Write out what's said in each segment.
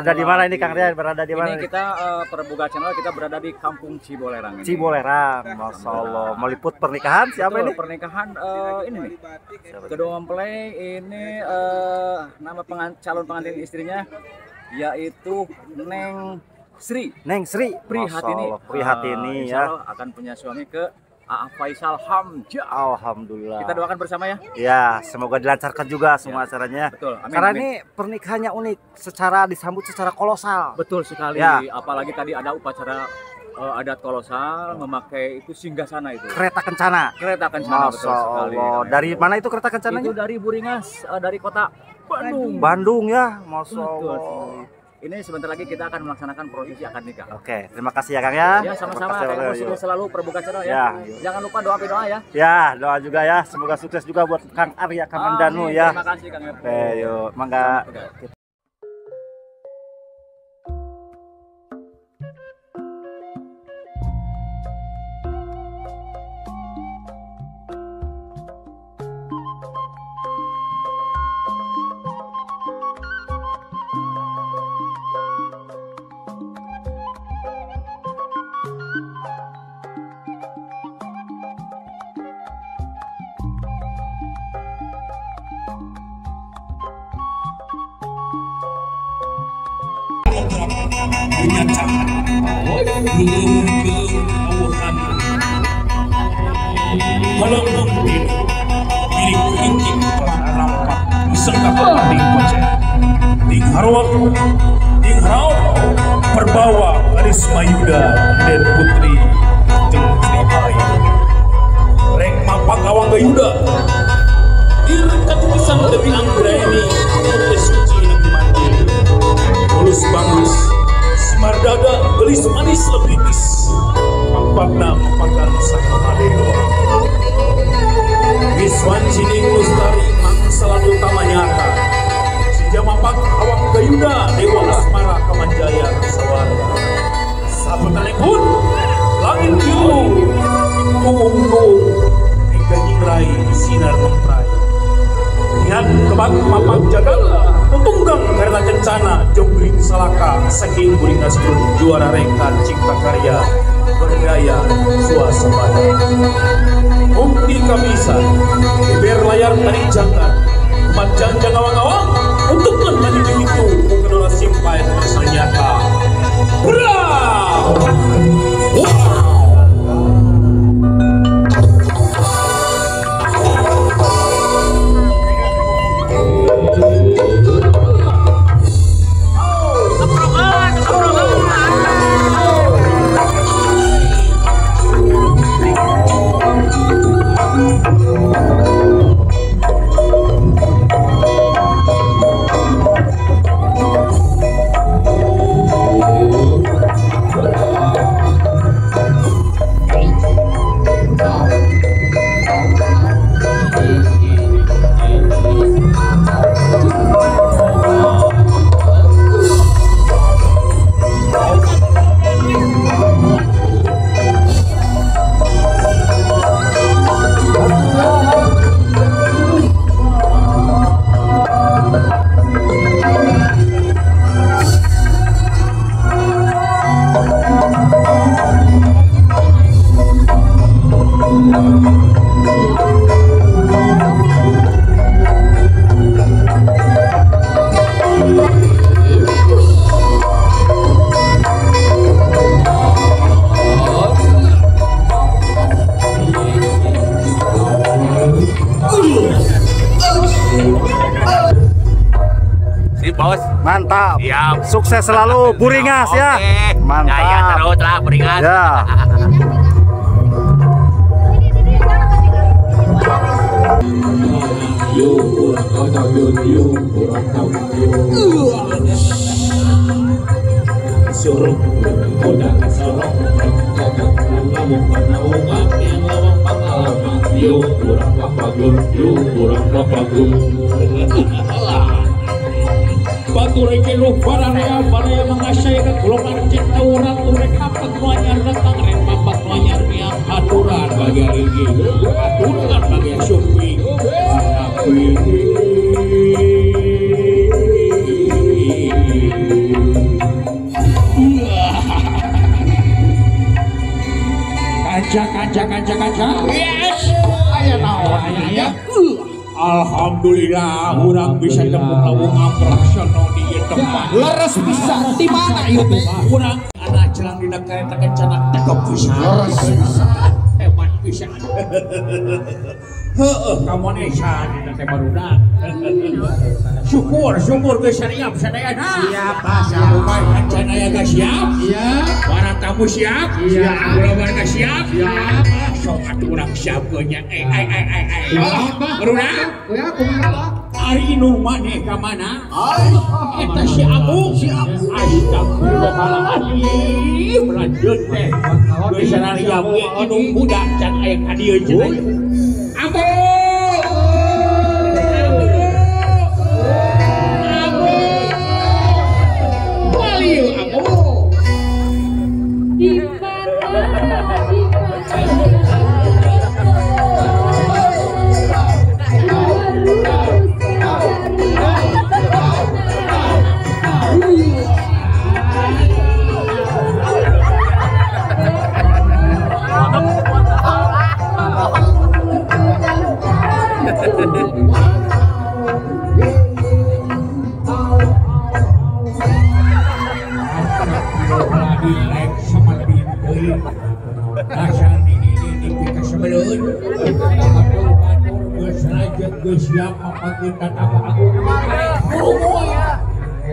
Ada di mana ini Kang Rian? Berada di mana? Ini kita Perbuga Channel, kita berada di Kampung Cibolerang ini. Cibolerang, Masya Allah. Meliput pernikahan siapa betul, ini? Pernikahan ini nih. Kedua mempelai ini nama calon pengantin istrinya yaitu Neng Sri. Neng Sri Prihatini. Prihatini ya. Insya Allah akan punya suami ke Aa Faisal Hamzah. Alhamdulillah. Kita doakan bersama ya. Ya, semoga dilancarkan juga semua ya, acaranya. Betul. Amin, karena amin. Ini pernikahannya unik, secara disambut secara kolosal. Betul sekali. Ya. Apalagi tadi ada upacara adat kolosal memakai itu singgasana itu. Kereta kencana. Kereta kencana. Masya betul sekali. Allah. Dari mana itu kereta kencananya? Itu dari Buringas, dari kota Bandung. Bandung ya, Masya betul Allah. Sekali. Ini sebentar lagi kita akan melaksanakan prosesi akad nikah. Oke, terima kasih ya Kang ya. Ya, sama-sama. Kang sukses selalu Perbuka Channel ya. Ya. Jangan lupa doa ya. Ya, doa juga ya. Semoga sukses juga buat Kang Arya Kamandanu ya. Terima kasih Kang Epo. Oke, yuk, mangga. Oke. Perbawa Karisma Yuda dan Putri jeung Sri Ayu. Rek mapak awang gayuda. Ir katulisan Dewi Anggraeni putri suci negeri mandiri. Mulus bangus Simardada gelis manis lebitis. Mapakna mapakan Sang Mahadewa. Wiswancining lestari mangsalan utama nyata. Sejamapak awang gayuda Dewa Asmara Kamanjaya Sawarga. Sabetanipun langit biru kuung-kuung hingga nyingrai sinar memprai. Niat kebak mapak jagal tutunggang karena kencana jonggring salaka saking Buringas juara rengkan cipta karya berdaya suasembada. Bukti kabisa beber layar tarik jangkar umat jangjang awang-awang untuk tadi itu bukan simpai ternyata. Bravo! Wow! Bos. Mantap. Siap. Sukses selalu Buringas ya. Mantap. Ya, terus lah Buringas. Ya. Batu reke lupa baraya mengasai ke golongan cinta orang turek kapat nuanyar datang rem papat nuanyar niat aturan bagi rigi aturan bagi supi tapi Kanca kanca kanca kanca. Yes. Aya naon aya. Alhamdulillah urang bisa tepung lawung amplaksana di ieu tempat. Leres pisan di mana ieu teh? Urang anak celang dina kareta kencana tekep pisan. Leres pisan. Hebat pisan. Heueuh kamonesan dina teh barudak. Syukur syukur geus siap sadayana. Siap, Pak. Siap. Kancana aya geus siap. Siap. Para tamu siap. Siap. Kulawarga siap. Siap. Sok atuh urang siapkeun nya. Barudak. Ya, kumaha, Pak? Ari nu maneh ka mana? Ai, eta si Abu. Si Abu. Astagfirullahaladzim. Lanjut teh. Geus sarariam ge indung budak can aya ka dieu cenah. Abu. Abu. Abu. Waliu Abu. Di mana? Di mana?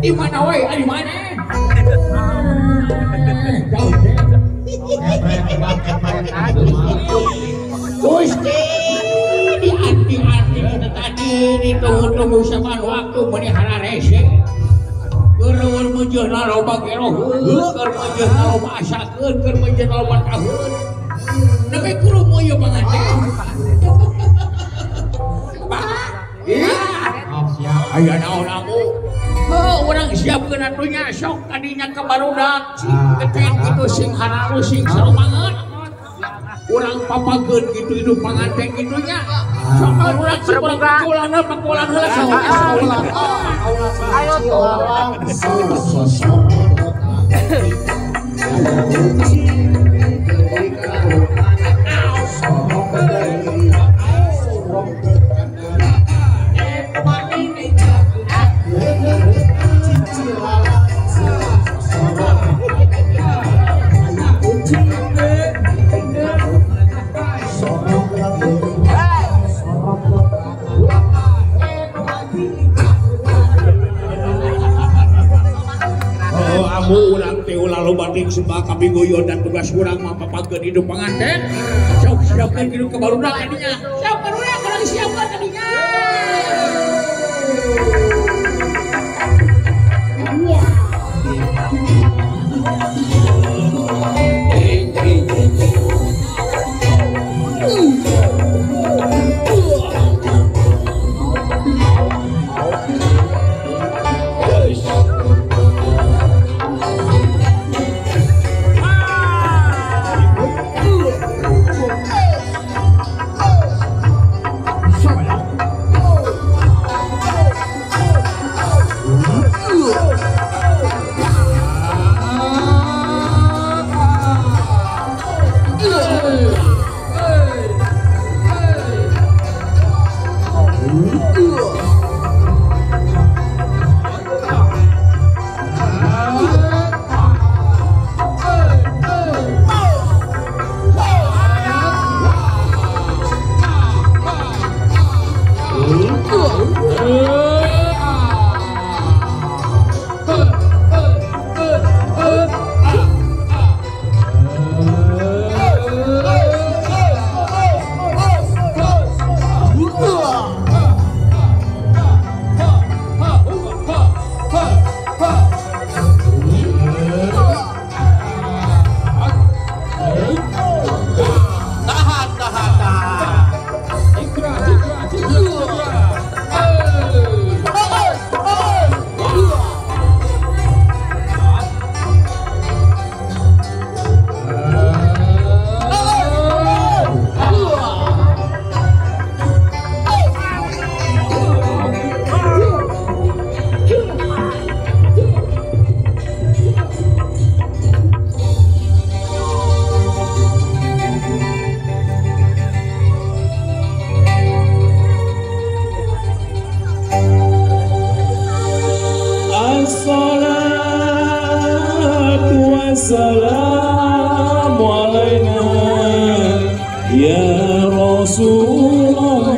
Di mana wae? Di mana? Gusti di anti-anti kita tadi ditunggu-tunggu saban waktu meuni hararese. Keur meujeuhna loba geroheun, keur meujeuhna loba asakeun, keur meujeuhna loba taheun. Nepi kurumu ieu panganten. Pak. Iya. Aya naon amu? Heuh, urang siapkeun atuh nya sok tadinya ka barudak. Geten kitu sing haralus sing sarumanget. Urang papageun kitu hidup panganten kitu nya. Sok barudak sing urang pakulan pakulan heula sok. Ayo tolong. Sebab kami goyon dan tugas urang mah papageun hidup panganten. Sok siapkeun hidup ke barudak tadinya. Siap barudak urang siapkeun tadinya. Wah. Wassalamu alaina ya Rasulullah.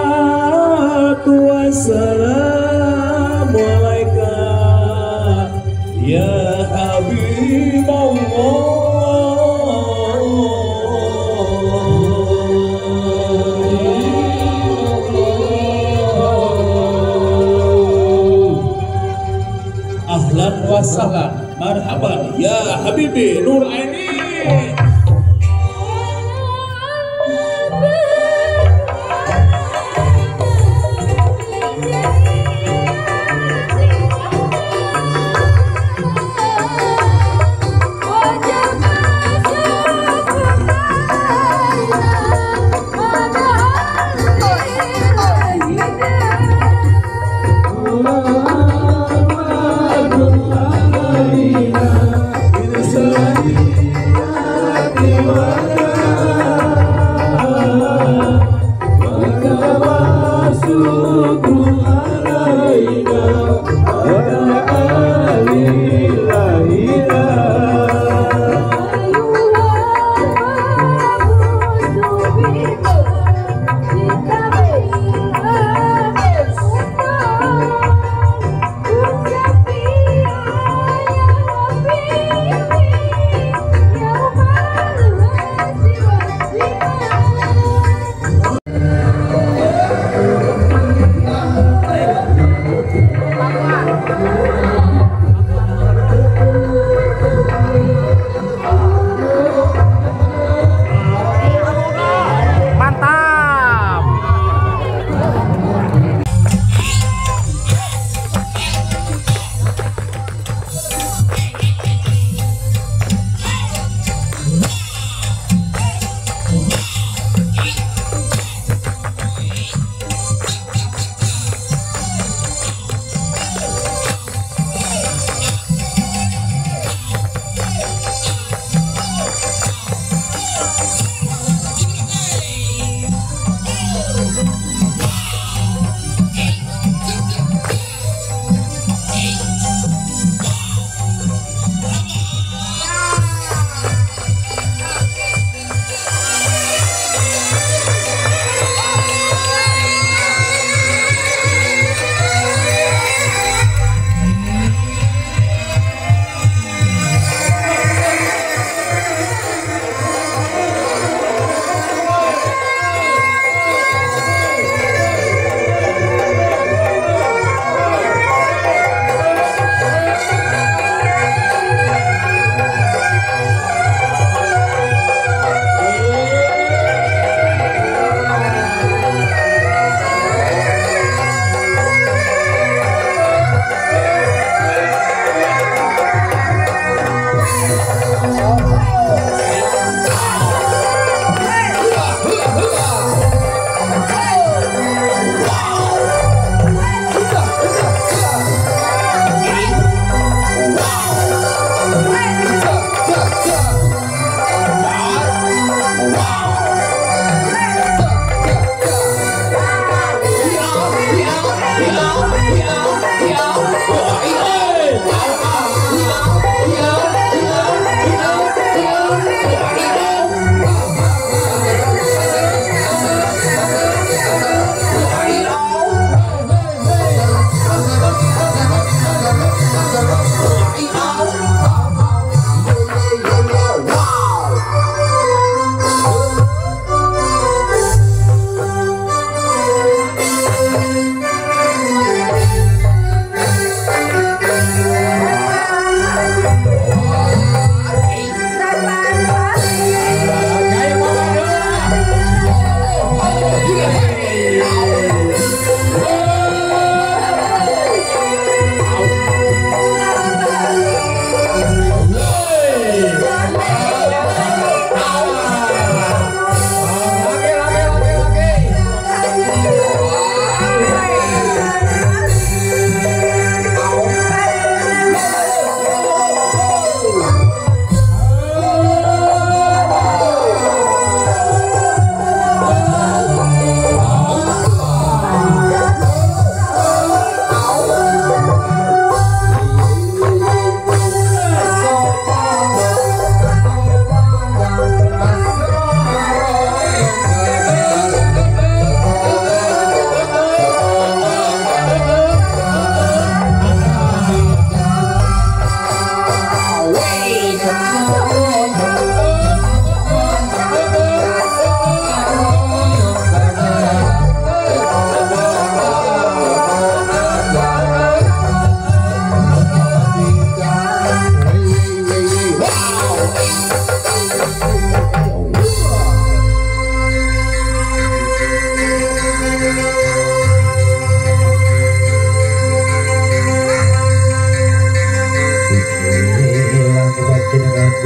Assalatu wassalamu alaika ya Habiballah. Ahlan wa sahlan, marhaban ya Habibi Nur Aini.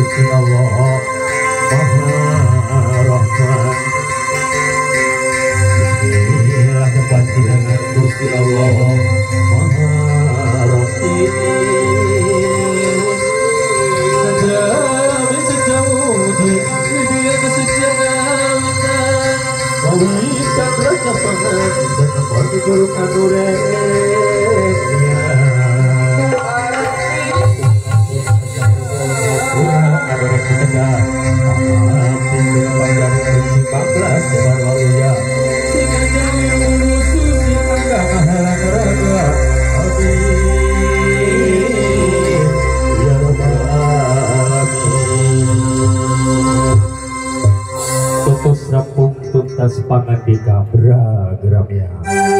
Gusti Allah Maha Rahman. Bismillah kepanjenengan Gusti Allah Maha Rahim. Tutus rampung tuntas pangandika berageramnya.